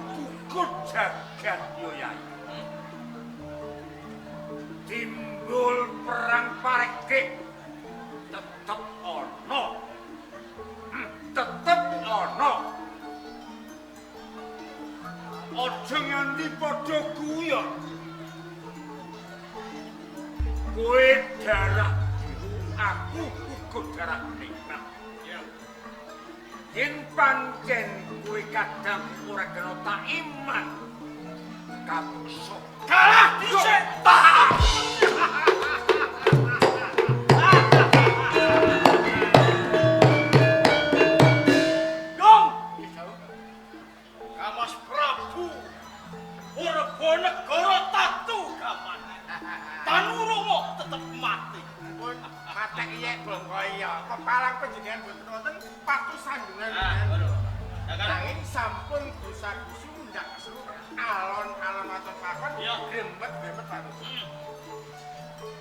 Gugut jagat yo Yai. Timbul perang parekik tetep ana. Tetep ana. Aja nganti padha guyon. Kowe darah biru, aku uga darah kuning. Yen pancen kowe kadang ora kena tak iman, kapeksa kalah dhisik. Gong! Kamas Prabu Purbanegara tatu gaman. Tanuromo tetep mati. Pun matek iyek bangga iya. Pepalang panjenengan boten wonten patu sandungan. Nanging sampun gusa-gusu ndak kesu alon-alon waton pakon gremet-gremet pakon.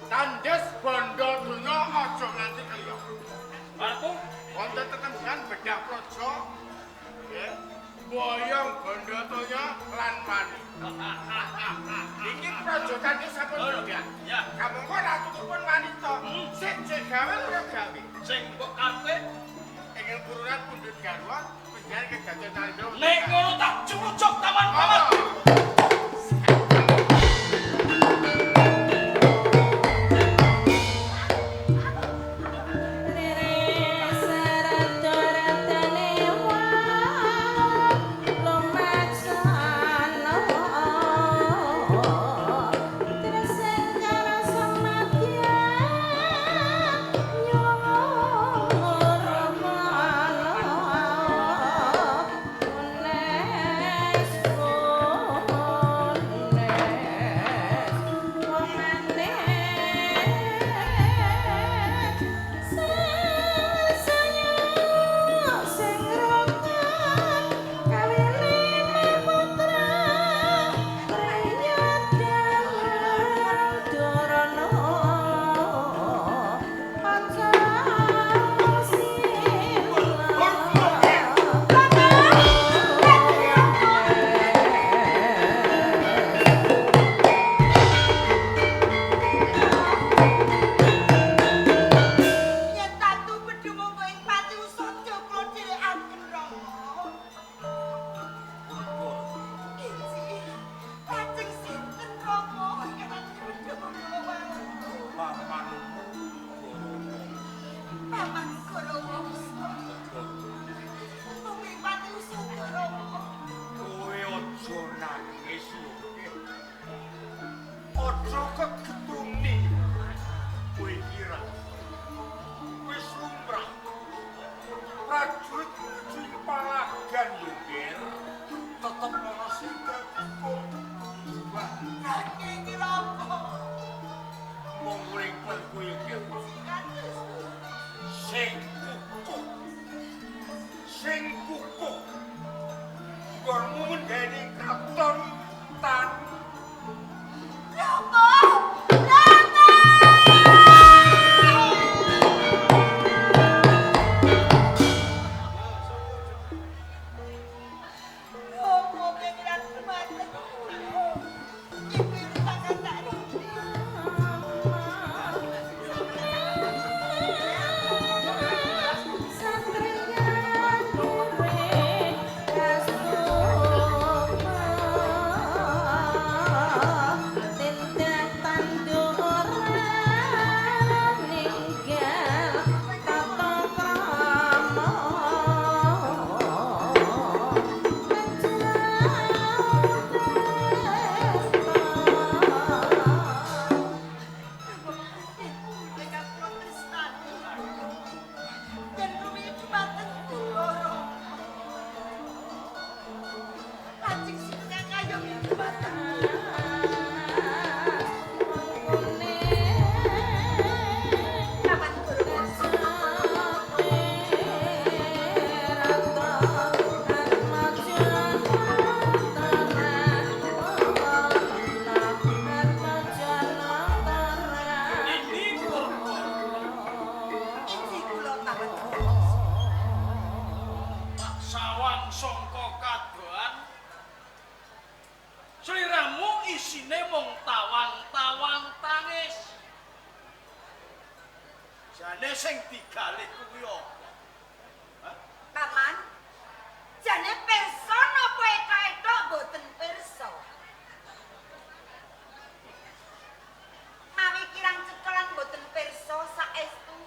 Tandes bondo donya aja nganti keliya. Aku wonten tetembungan bedah praja nggih. Boyong bondo donya lan wani. Iki praja Tandes sampun bedah. Kamangka ratunipun wanita sing gawe ora gawe. Sing mbok karepe ingkang purunan pundhut garwa panjenengan kegadan tandha. Nek ngono tak cucuk taman paman. Nggonmu mendeni kraton tan. Rama. isine mung tawang-tawang tangis. Jane sing digalih kuwi apa? Hah? Paman, jane pirsa napa etok-etok mboten pirsa. Mawi kirang cetha lan mboten pirsa saestu.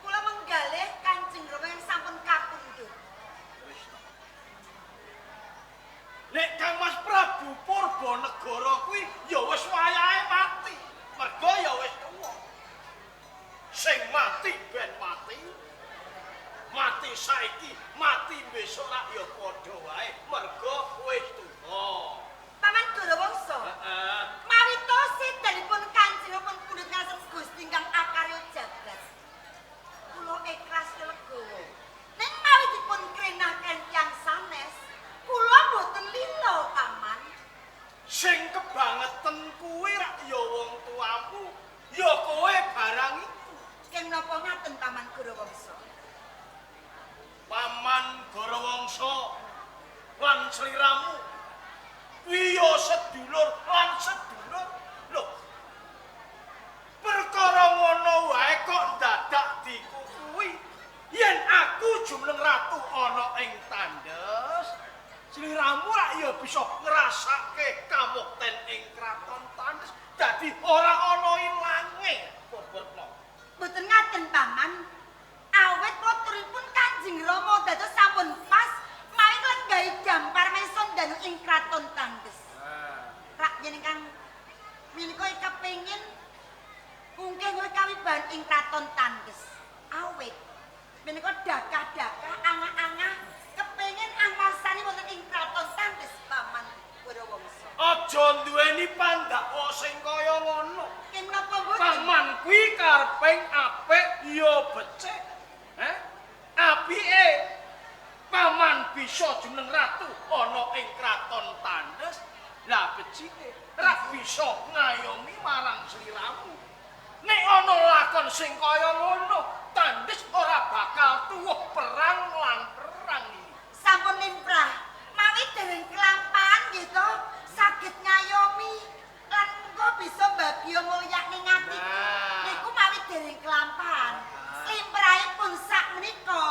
Kula menggalih Kanjeng Rama yang sampun kapundhut. Nek Kang Mas Prabu Purbanegara kuwi ya wis wayahe mati. Mergo ya wis tuwa. Sing mati ben mati. Mati saiki, mati besok rak ya padha wae, mergo wis tuwa. Paman Gorawangsa. Heeh. Mawi to sedanipun Kanjeng Rama pundhut ngasem Gusti ingkang akarya jagat. Kula ikhlas legowo. Ning mawi dipun krenaken tiyang sanes, kula mboten lila, Paman. Sing kebangeten kuwi rak ya wong tuamu, ya kowe barang iku. Keng napa ngaten Paman Gorawangsa? Paman Gorawangsa lan sliramu kuwi ya sedulur lan sedulur. Lho. Perkara ngono wae kok dadak dikukuhi. Yen aku jumeneng ratu ana ing Tandes, sliramu rak ya bisa ngrasake kamukten ing kraton Tandes, dadi ora ana ilange. Purworetno. Mboten ngaten, Paman. Awit tuturipun Kanjeng Rama dados sampun pas mawi nglenggahi dampar Mesondanu ing kraton Tandes. Rak yen ingkang menika kepengin mungkin kowe kawibahan ing kraton Tandes. Awit menika dakah-dakah angah-angah kepengin angwasani wonten ing kraton Tandes, Paman Gorawangsa. Aja duweni pandakwa sing kaya ngono. Keng napa mboten? Paman kuwi kareping apik ya becik. Heh? Apike paman bisa jumeneng ratu ana ing kraton Tandes. Lah becike rak bisa ngayomi marang sliramu. Nek ana lakon sing kaya ngono, Tandes ora bakal tuwuh perang lan perang ini. Sampun limrah, mawi dereng kelampahan nggih to, saged ngayomi lan mengko bisa mbagya mulyakne ngati. Niku mawi dereng kelampahan. Limrahipun sak menika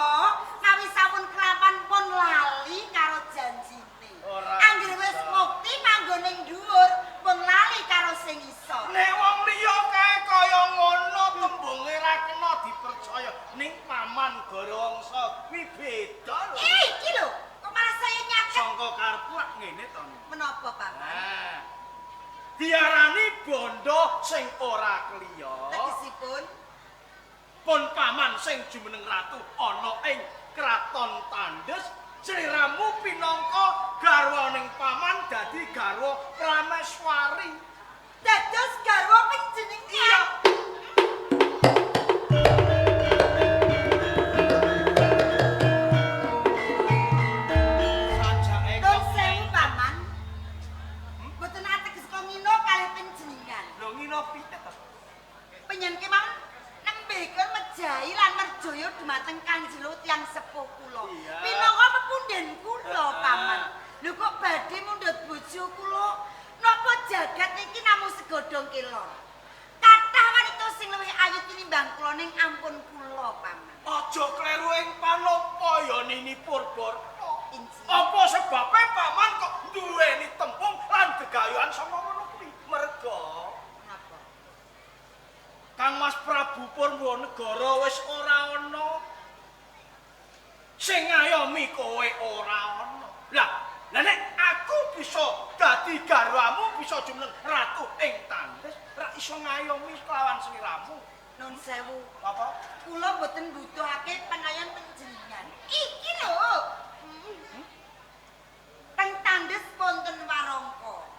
mawi sampun kelampahan pun lali karo janjine. Anggere wis mukti manggon ning dhuwur pun lali karo sing iso. Nek wong liya kae kaya ngono tembunge ra kena dipercaya. Ning Paman Gorawangsa kuwi beda lho. Iki lho, kok malah saya nyaket. Sangka karepku rak ngene to. Menapa, Paman? Nah. Diarani bondo sing ora kliya. Tegesipun pun paman sing jumeneng ratu ana ing kraton Tandes, sliramu pinangka garwaning paman dadi garwa Prameswari. Dados garwa panjenengan. Iya. Sajake Nun sewu, Paman. Mboten ateges kula ngino kalih panjenengan. Lho ngino piye to? Panjenengan kemawon nembe kon mejahi lan merjaya dumateng Kanjeng tiyang sepuh kula. Minangka pepundhen kula, Paman. Lho kok badhe mundhut bojo kula? Napa jagat niki namung segodhong kelor? Kathah wanita sing luwih ayu tinimbang kula ning ampun kula, Paman. Aja kleru ing panopo ya Nini Purbarta. Apa sebabe paman kok duweni tembung lan gegayuhan saka ngono kuwi? Merga Napa? Kang Mas Prabu Purwanegara wis ora ana. Sing ngayomi kowe ora ana. Lah, lah nek aku bisa dadi garwamu, bisa jumeneng ratu ing Tandes, rak iso ngayomi kelawan sliramu. Nun sewu. Apa? Kula mboten mbutuhake pangayon panjenengan. Iki lho. Teng Tandes wonten warangka.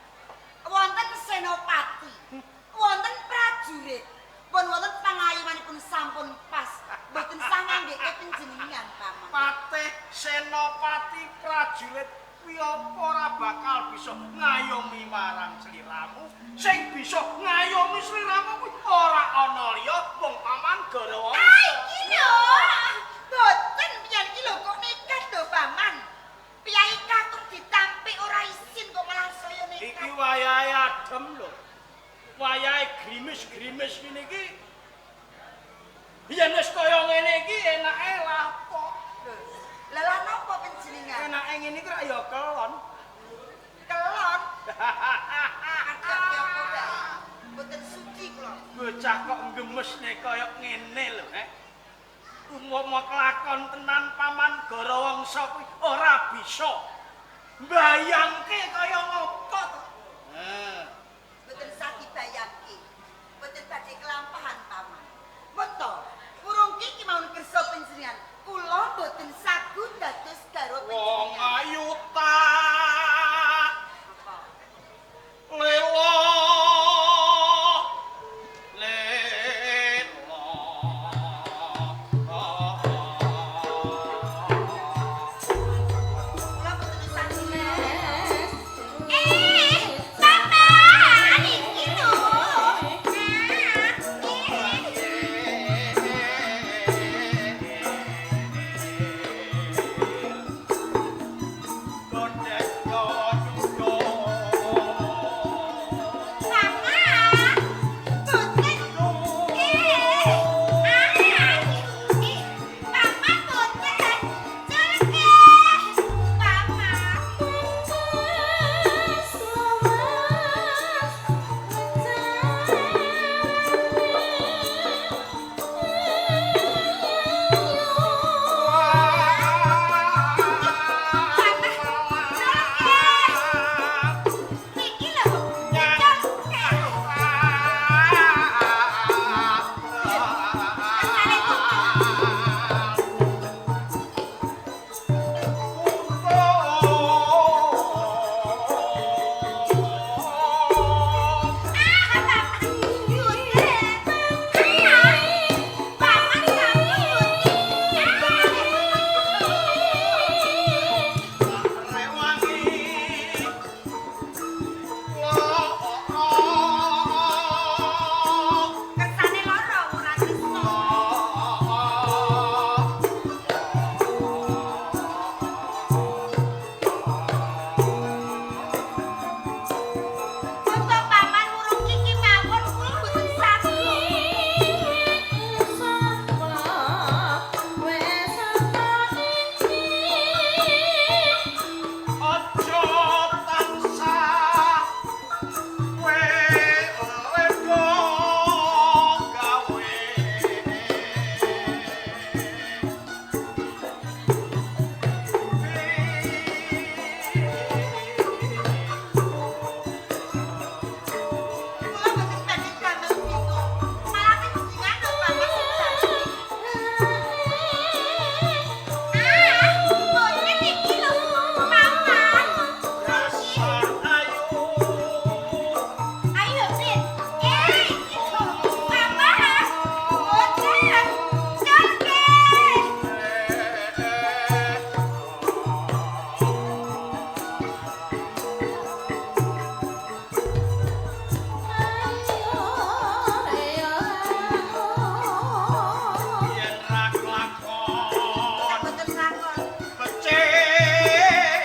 Wonten senopati. Wonten prajurit. Pun wonten pangayomanipun sampun pas. Mboten sah nganggeke panjenengan, Paman. Patih senopati prajurit kuwi apa ora bakal bisa ngayomi marang sliramu? Sing bisa ngayomi sliramu kuwi ora ana liya mung Paman Gorawangsa. Ah, iki lho. Mboten piyan iki lho kok nekat lho, Paman. Piyai kakung ditampik ora isin kok malah saya adem lho. Wayahe grimis-grimis ngene iki. Yen wis kaya ngene iki enake lapo. Lha lha napa panjenengan? Enake ngene iki rak ya kelon. Kelon. Kadang apa wae. Mboten suci kula. Bocah kok gemesne kaya ngene lho, eh. Umpama kelakon tenan Paman Gorawangsa kuwi ora bisa mbayangke kaya ngopo to. Heeh. Mboten saged bayangke. Mboten badhe kelampahan Paman. Mboten. Urung iki mawon kersa panjenengan. Kula mboten sagu dados garwa Wong panjenengan. ayu tak Apa? lewa lewa. Kula mboten sagu. Eh, Paman iki lho. Gondek yo nyuda. Paman. Boten. Eh, ah, ih, Paman boten. Culke. Paman. Iki lho. Culke. Kersane lara ora tresno. Foto paman urung iki mawon kula mboten sagu. Aja tansah welego gawe. Kula mboten badhe damel niku. Malah panjenengan lho paman sing Ah, boten iki lho, paman. Rasah ayu. Ayo, Din. Eh, iki lho, paman. Boten. Culke. Yen ra kelakon Mboten lakon. becik.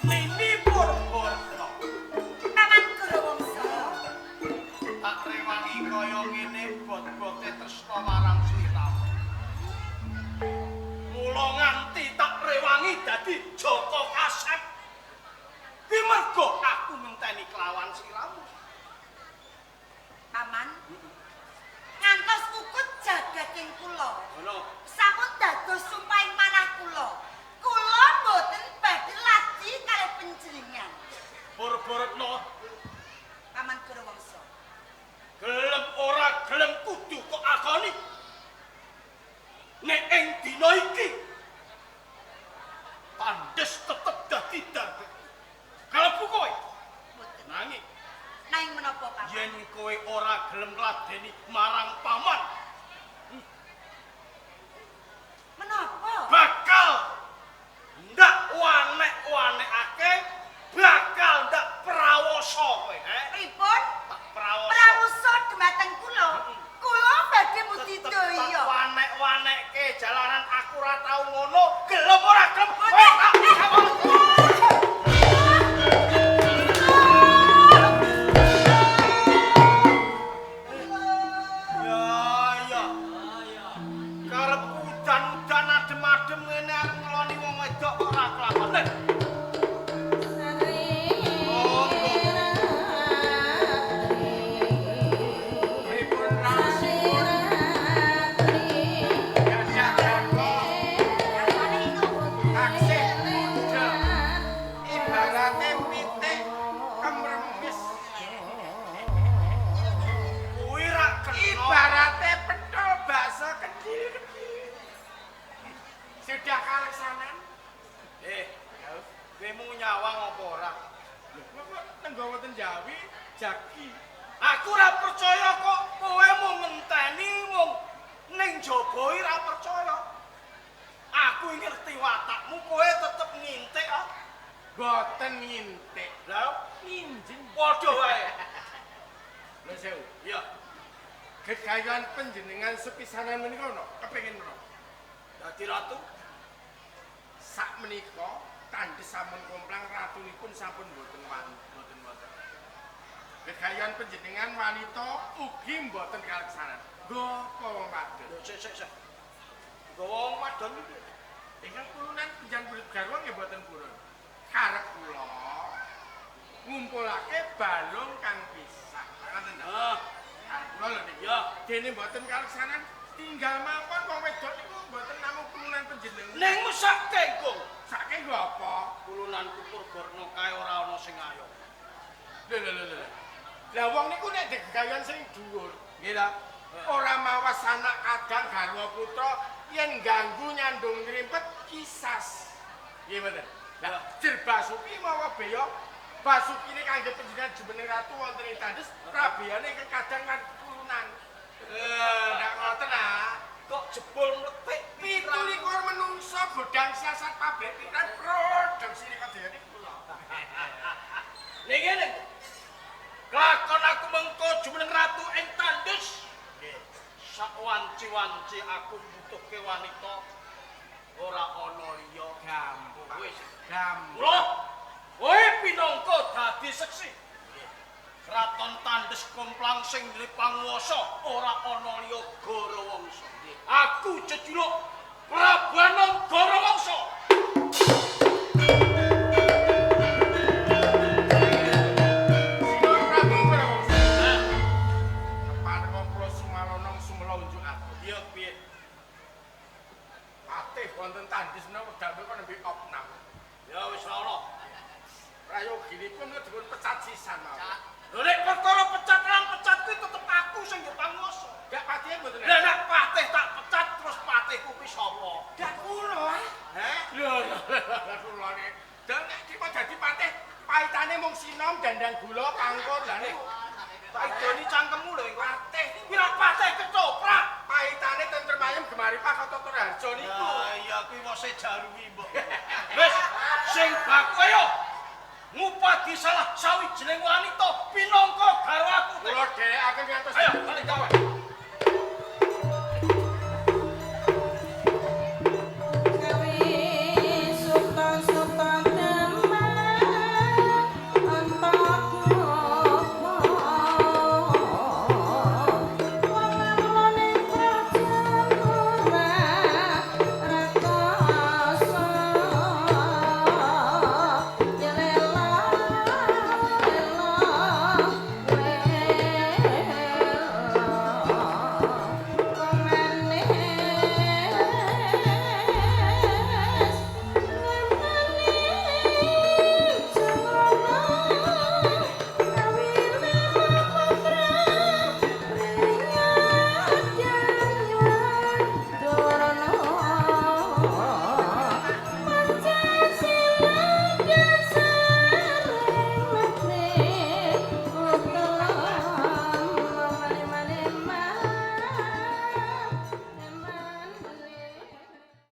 Nini Purborno Paman Gorawangsa. tak rewangi kaya ngene bot-bote tresna marang sliramu. Mula nganti tak rewangi dadi Jaka Kasep. Kuwi mergo aku ngenteni kelawan sliramu. Paman. Ngantos ukut jagating kula. Ngono. Sampun dados sumpahing manah kula. Kula mboten badhe ladi kalih panjenengan. Purborno Paman Gorawangsa. gelem ora gelem kudu kok akoni. Nek ing dina iki Tandes tetep dadi darbe. Kalebu kowe. Mboten. Nanging Nanging menapa, Paman? yen kowe ora gelem ngladeni marang paman, Menapa? bakal ndak wanek-wanekake, bakal ndak prawosa kowe, eh? Pripun? Tak prawosa. Prawusa dumateng kula. Kula badhe nyawang apa ora? Lho, kok tenggo wonten Jawi jagi. Aku ora percaya kok kowe mung ngenteni mung ning jaba ora percaya. Aku ngerti watakmu, kowe tetep ngintik ah. Boten ngintik. Lah, nginjing padha wae. Lho sewu. Iya. Gegayan panjenengan sepisanan menika no, kepengin menapa? Dadi ratu. Sak menika Tandes sampun komplang ratunipun sampun mboten mboten wonten. Gegayan panjenengan wanita ugi mboten kaleksanan. Nggo apa wong wadon? Lho sik sik sik. Nggo wong wadon iki. Ingkang pulunan panjenengan pundhut garwa nggih mboten purun. Karep kula ngumpulake balung kang pisah. Ngoten ta? Heeh. Karep kula lho niki. Ya. Dene mboten kaleksanan tinggal mawon wong wedok niku mboten namung pulunan panjenengan. Ning mesake nggo. Sake nggo apa? Pulunanku Purbarna kae ora ana sing ayo. Lho lho lho lho. Lah wong niku nek gegayan sing dhuwur, nggih ta? Ora mawas anak kadang garwa putra yen ganggu nyandung ngrimpet kisas. Nggih mboten? Lah Jer Basuki mawa beya Basukine kangge panjenengan jumeneng ratu wonten ing Tandes, prabeyane ingkang kadang lan pulunan. Ndak ngoten ah. Kok jebul mletik 27 menungso godang siasat pabrik piran produksi kadayane kula. Ning ngene. Lakon aku mengko jumeneng ratu ing Tandes. Nggih. Sak wanci-wanci aku mbutuhke wanita ora ana liya. Gampang. Wis. Gampang. Kula kowe pinangka dadi seksi. Kraton Tandes Komplang sing duwe panguwasa ora ana liya Garawangsa. Aku jejuluk Prabu Anom Garawangsa. Sinun Prabu Garawangsa. Kepareng kula sumalonong sumela unjuk atur. Iya piye? Patih wonten Tandes menawa wekdal menika nembe opnam. Ya wis ora ana. Prayoginipun dipun pecat sisan mawon. Lho nek perkara pecat lan pecat kuwi tetep aku sing duwe panguwasa. Gak patihe mboten. Lah nek patih tak pecat terus patihku kuwi sapa? Dak kula. Heh? Lho lho kula nek. Dan nek trimo dadi patih paitane mung sinom dandang gula pangkur lha niku. Tak idoni cangkemmu lho engko. Patih Kuwi rak patih ketoprak. Paitane tentrem ayem gemari Pak Toto Raharjo niku. Ah iya kuwi wose jarwi mbok. Wis sing baku ayo ngupadi salah sawijining wanita pinangka garwaku. Kula dherekaken ngantos.